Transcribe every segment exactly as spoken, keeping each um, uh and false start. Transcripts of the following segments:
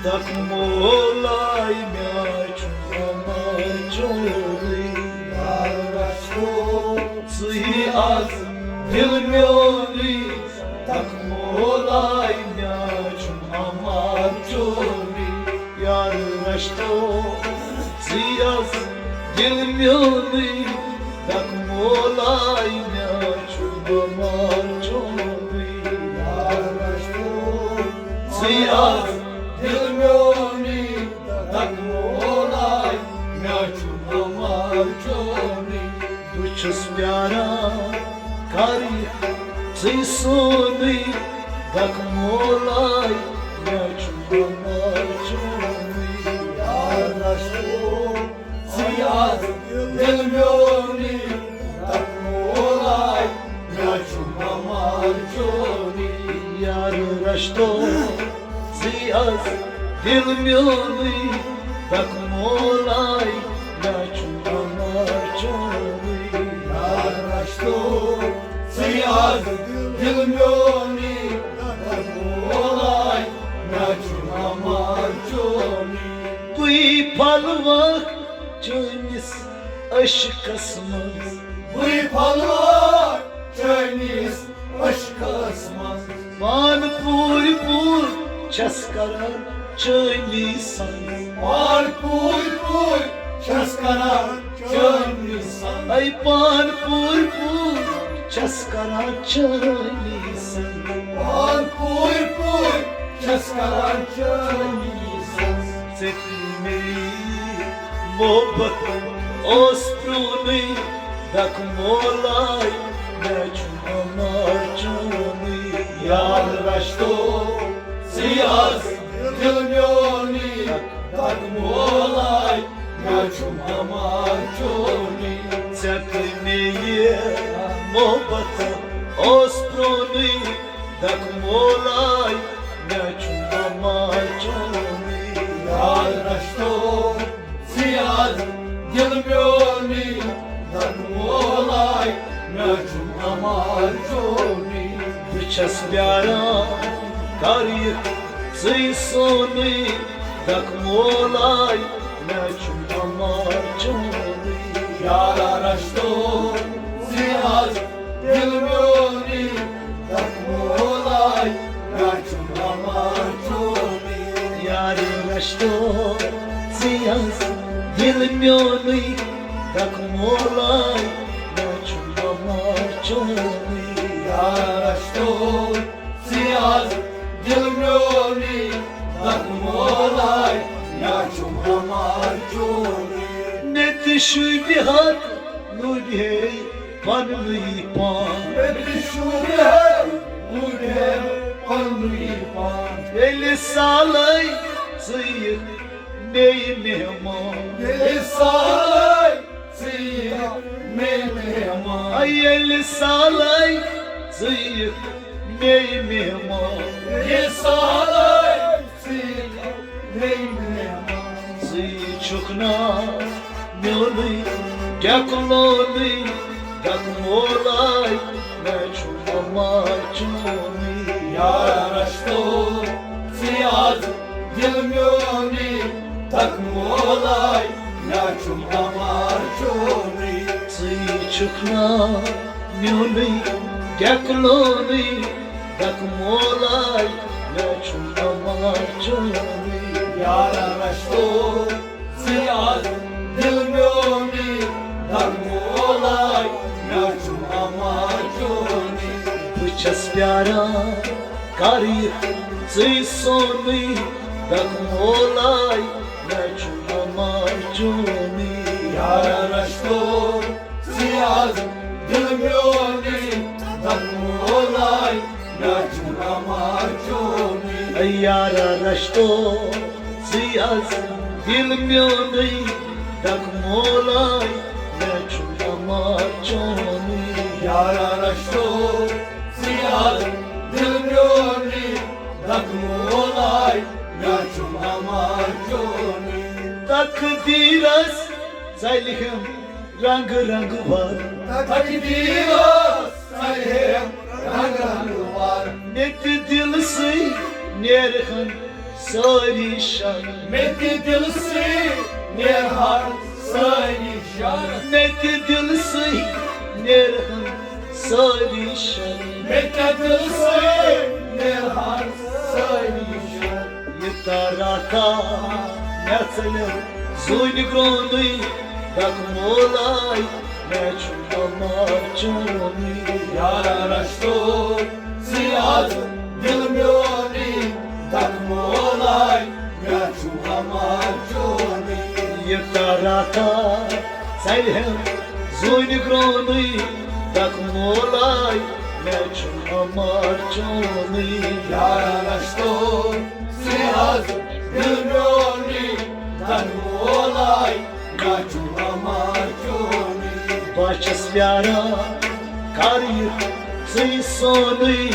تک مولای مےٚ چھُ عمر چونُے۔ یار رچھو ژٕے از دل میونُے۔ تک مولای مےٚ چھُ عمر چونُے۔ یار رچھو ژٕے از دل میونُے۔ تک مولای مےٚ چھُ عمر چونُے۔ یار رچھو ژٕے از دل میونُے۔ تک مولای مےٚ چھُ عمر چونُے۔ بہٕ چھُس پیاران کر یہِ ژٕے سونُے۔ تک مولای مےٚ چھُ عمر چونُے۔ یار رچھو ژٕے از دل میونُے۔ تک مولای مےٚ چھُ عمر چونُے۔ یار رچھو ژٕے از دل میونُے۔ تک مولای مےٚ چھُ عمر چونُے۔ یار رچھو ژٕے از دل میونُے۔ تک مولای مےٚ چھُ عمر چونُے۔ بٕے پھلوکھ چٲنِس عشقس منٛز۔ بٕے پھلوکھ چٲنِس عشقس منٛز۔ پان پوٗرۍ پوٗرۍ چھَس کران چٲنی سنٛز۔ پان پوٗرۍ پوٗرۍ چھَس کران چٲنی سنٛز۔ اے پان پوٗرۍ پوٗرۍ چھَس کران چٲنی سنٛز۔ پان پوٗرۍ پوٗرۍ چھَس کران چٲنی سنٛز۔ ژےٚ تہِ مےٚ محبت اوس پرٛونُے۔ دک مولای مےٚ چھُ عمر چونُے۔ یار رچھو ژٕے از دل میونُے۔ دک مولای مےٚ چھُ عمر چونُے۔ ژےٚ تہٕ مےٚ یہِ محبت اوس پرٛونُے۔ دک مولای مےٚ چھُ عمر چونُے۔ یار رچھو ژٕے از دل میونُے۔ دک مولای مےٚ چھُ عمر چونُے۔ بہٕ چھَس پیاران کر یہِ ژٕے سونُے۔ دک مولای مےٚ چھُ عمر چونُے۔ یار رچھو ژٕے از دل میونُے۔ دک مولای مےٚ چھُ عمر چونُے۔ یار رچھو ژٕے از دل میونُے۔ دک مولای مےٚ چھُ عمر چونُے۔ یار رچھو ژٕے از دل میونُے۔ دک مولای مےٚ چھُ عمر چونُے۔ مےٚ تہِ شوٗبہِ ہا لوٗبہِ ہے پننُے پان۔ مےٚ تہِ شوٗبہِ ہا لوٗبہِ ہے پننُے پان۔ ییٚلہِ سالے ژٕ یِکھ مےٚ مہمان۔ ییٚلہِ سالے ژٕ یِکھ مےٚ مہمان۔ آ، ییٚلہِ سالے ژٕ یِکھ مےٚ مہمان۔ ییٚلہِ سالے ژٕ یِکھ مےٚ مہمان۔ ژٕے چھُکھ نا میونُے ڈٮ۪کہٕ لونُے۔ دک مولای مےٚ چھُ عمر چونُے۔ یار رچھو ژٕے از دل میونُے۔ دک مولای مےٚ چھُ عمر چونُے۔ ژٕے چھُکھ نا میونُے ڈٮ۪کہٕ لونُے۔ دک مولای مےٚ چھُ عمر چونُے۔ یار رچھو ژٕے از دل میونُے۔ دک مولای مےٚ چھُ عمر چونُے۔ بہٕ چھَس پیاران کر یِکھ ژٕے سونُے۔ دک مولای مےٚ چھُ عمر چونُے۔ یار رچھو ژٕے از دل میونُے۔ دک مولای مےٚ چھُ عمر چونُے۔ اے یارا رچھو ژٕے از دل میونُے۔ دک مولای مےٚ چھُ عمر چونُے۔ یارا رچھو ژٕے از دل میونُے۔ دک مولای مےٚ چھُ عمر چونُے۔ تقدیرس ژلہِ ہم رنگ رنگ ور۔ تقدیرس ژلہِ ہم رنگ رنگ ور۔ مےٚ تہِ دل سٕے نیرِ ہن سٲری شر۔ مےٚ تہِ دِلسٕے نیرہَن سٲری شر۔ مےٚ تہِ دِلسٕے نیرہَن سٲری شر۔ مےٚ تہِ دِلسٕے نیرہَن سٲری شر۔ یہِ تارا تا مےٚ ژٔلِم زوٗنہِ گرٛونٕے، دَکہٕ مولَے مےٚ چھُ اَمار چونٕے۔ یارا رَچھتو ژٕ آز دِل میونٕے، دَکہٕ مولَے مےٚ چھُ اَمار چونٕے۔ یہِ تارا تا ژَلہِ ہن زوٗنہِ گرٛونٕے، دَکہٕ مولَے مےٚ چھُ اَمار چونٕے۔ یارا رَچھتو ژٕ آز دِل میونٕے، دَکہٕ مولَے مےٚ چھُ اَمار چونٕے۔ بہٕ چھَس پیاران کر یہِ ژٕے سونٕے،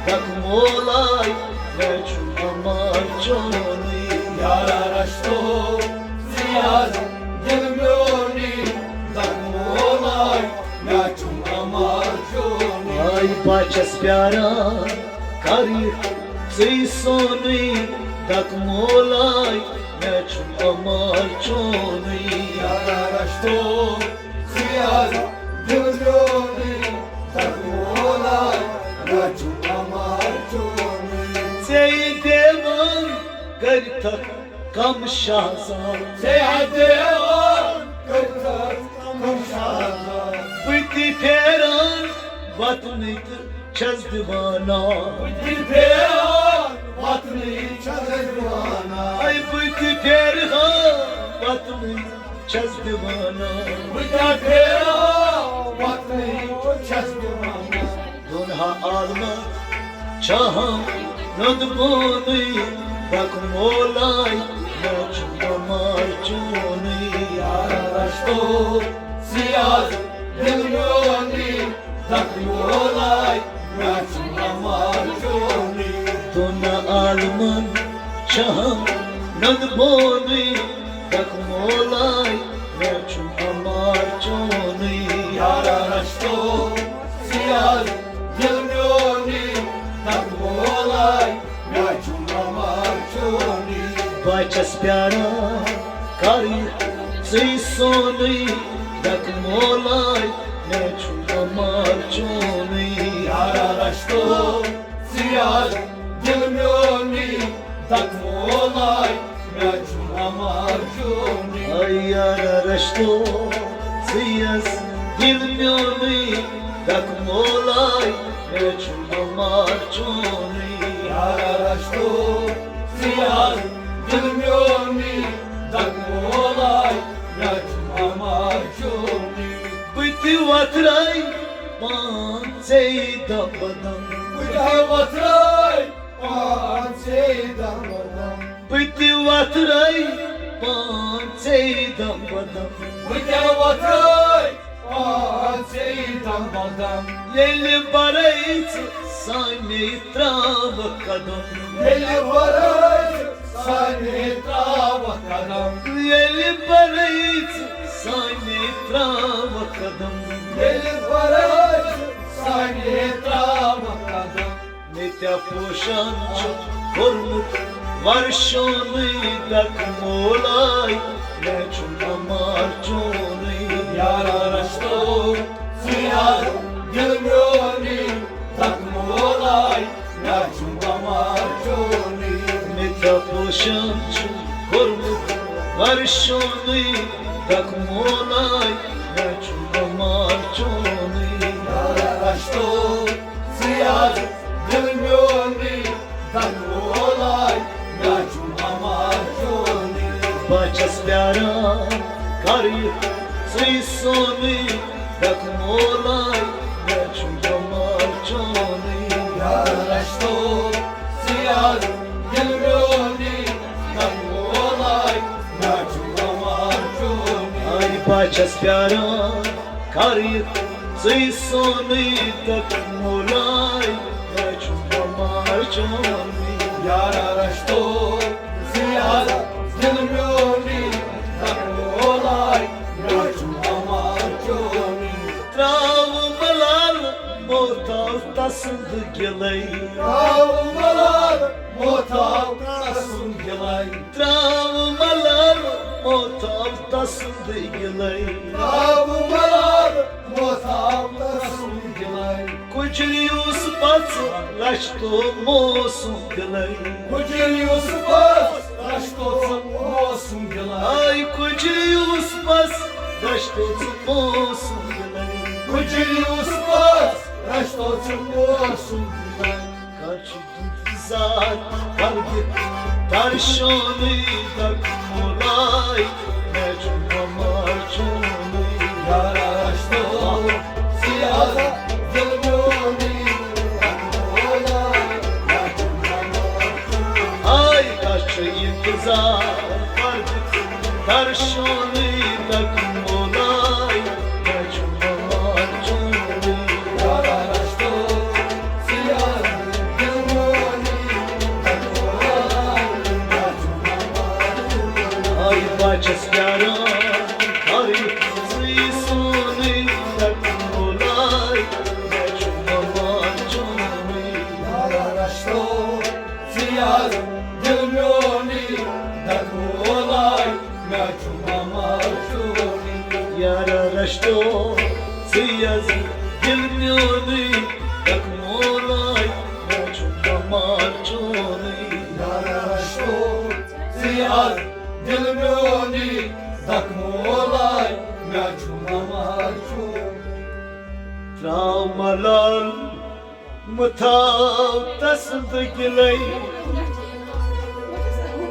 دَکہٕ مولَے مےٚ چھُ اَمار چونٕے۔ یارا رَچھتو ژٕ آز دِل میونٕے، دَکہٕ مولَے مےٚ چھُ اَمار چونٕے۔ آے بہٕ چھَس پیاران کر یہِ ژٕے سونٕے، دَکہٕ مولَے مےٚ چھُ اَمار چونٕے۔ یارا رَچھتو ژٕ آز دِل میونٕے، دَکہٕ مولَے مےٚ چھُ اَمار چونٕے۔ ژےٚ دیوان کٔرِتھ کم شہزاد۔ ژےٚ دیوان کٔرِتھ کم شہزاد۔ بہٕ تہِ پھیران وطنٕے تہٕ چھَس دیوانہ۔ بہٕ تہِ پھیران وطنٕے چھَس دیوانہ۔ اے بہٕ تہِ پھیران وطنٕے چھَس دیوانہ۔ بہٕ تہِ پھیران وطنٕے چھَس دیوانہ۔ دُنہا عالمہ چھہم نُد بونٕے، دَکہٕ مولَے مےٚ چھُ اَمار چونٕے۔ یارا رَچھتو ژٕ آز دِل میونٕے، دَکہٕ مولَے مےٚ چھُ اَمار چونٕے۔ دُنہا عالمَن چھہم نُد بونٕے، دَکہٕ مولَے مےٚ چھُ اَمار چونٕے۔ یارا رَچھتو ژٕ آز دِل میونٕے، دَکہٕ مولَے مےٚ چھُ اَمار چونٕے۔ بہٕ چھَس پیاران کر یہِ ژٕے سونٕے، دَکہٕ مولَے مےٚ چھُ اَمار چونٕے۔ یارا رَچھتو ژٕ آز دِل میونٕے، دَکہٕ مولَے مےٚ چھُ اَمار چونٕے۔ اے یارا رَچھتو ژٕے یَس دِل میونٕے، دَکہٕ مولَے مےٚ چھُ اَمار چونٕے۔ یارا رَچھتو ژٕے یَس دِل میونٕے، دَکہٕ مولَے مےٚ چھُ اَمار چونٕے۔ بہٕ تہِ وۄتھرَے پانہٕ ژے دم بدم۔ بہٕ تہِ وۄتھرَے پانہٕ ژے دم بدم۔ بہٕ تہِ وۄتھرَے پانہٕ ژے دم بدم۔ بہٕ تہِ وۄتھرَے پانہٕ ژے دم بدم۔ ییٚلہِ وَرٲے ژٕ سانے ترٛاوَکھ قدم۔ ییٚلہِ وَرٲے ژٕ سانے ترٛاوَکھ قدم۔ ییٚلہِ وَرٲے ژٕ سانے ترٛاوَکھ قدم۔ ییٚلہِ وَرٲے ژٕ سانے ترٛاوَکھ قدم۔ مےٚ تہِ پوشان چھُ کوٚرمُت ورشونٕے، دَکہٕ مولَے مےٚ چھُ اَمار چونٕے۔ یارا رَچھتو ژٕے یَس دِل میونٕے، دَکہٕ مولَے مےٚ چھُ اَمار چونٕے۔ مےٚ تہِ پوشان چھُ کوٚرمُت ورشونٕے، دَکہٕ مولَے مےٚ چھُ اَمار چونٕے۔ یارا رَچھتو ژٕے یَس دِل میونٕے، دَکہٕ مولَے مےٚ چھُ اَمار چونٕے۔ بہٕ چھَس پیاران کر یہِ ژٕے سونٕے، دَکہٕ مولَے مےٚ چھُ اَمار چونٕے۔ یارا رَچھتو ژٕے یَس دِل میونٕے، دَکہٕ مولَے مےٚ چھُ اَمار چونٕے۔ اے بہٕ چھَس پیاران کر یہِ ژٕے سونٕے، دَکہٕ مولَے مےٚ چھُ اَمار چونٕے۔ یارا رَچھتو ژٕے یَس دِل میونٕے، دَکہٕ مولَے مےٚ چھُ اَمار چونٕے۔ ترٛاو ملال موتاو تسُنٛد گِلَے۔ ترٛاو ملال موتاو تسُنٛد سُنٛد گِلَے۔ آب ملال موتام سُنٛد گِلَے۔ کُجر یوسفس رچھتو موسم گِلَے۔ کُجر یوسفس رچھتو موسم گِلَے۔ آے کُجر یوسفس رچھتو موسم گِلَے۔ کُجر یوسفس رچھتو موسم گِلَے۔ کر چھُ انتظار وردِک درشونٕے دک مولای، مےٚ چھُ بٮ۪مار چونٕے۔ یارا رچھتو سیاہ دِل میونٕے دک مولای، مےٚ چھُ بٮ۪مار چونٕے۔ آے کر چھُ انتظار وردِک درشونٕے دک مولای، مےٚ چھُ بٮ۪مار چونٕے۔ یارا رچھتو آے بچس پیاران، کر ژٕے سونٕے دک مولای، مےٚ چھُ بٮ۪مار چونٕے۔ یارا رچھتو ژٕ یار دِل میونٕے دک مولای، مےٚ چھُ بٮ۪مار چونٕے۔ یارا رچھتو ژٕ یار دِل میونٕے دک مولای، مےٚ چھُ بٮ۪مار چونٕے۔ یارا رچھتو ژٕ یار دِل میونٕے دک مولای، مےٚ چھُ بٮ۪مار چونٕے۔ تراو ملال مہٕ تھاو تسُنٛد گِلَے۔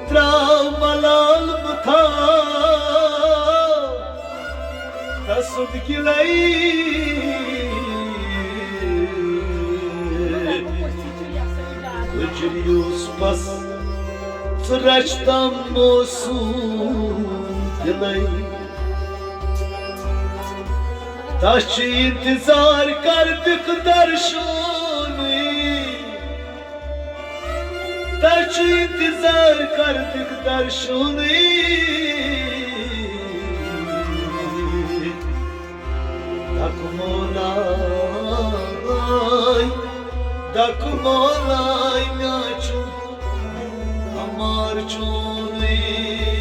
تراو ملال مہٕ تھاو تسُنٛد گِلَے۔ کُجر یوسفس ژٕ رچھتم موسم گِلَے۔ تس چھُ انتظار کر دِکھ درشونٕے۔ تس چھُ انتظار کر دِکھ درشونٕے۔ دک مولای، دک مولای، مےٚ چھُ بٮ۪مار چونٕے۔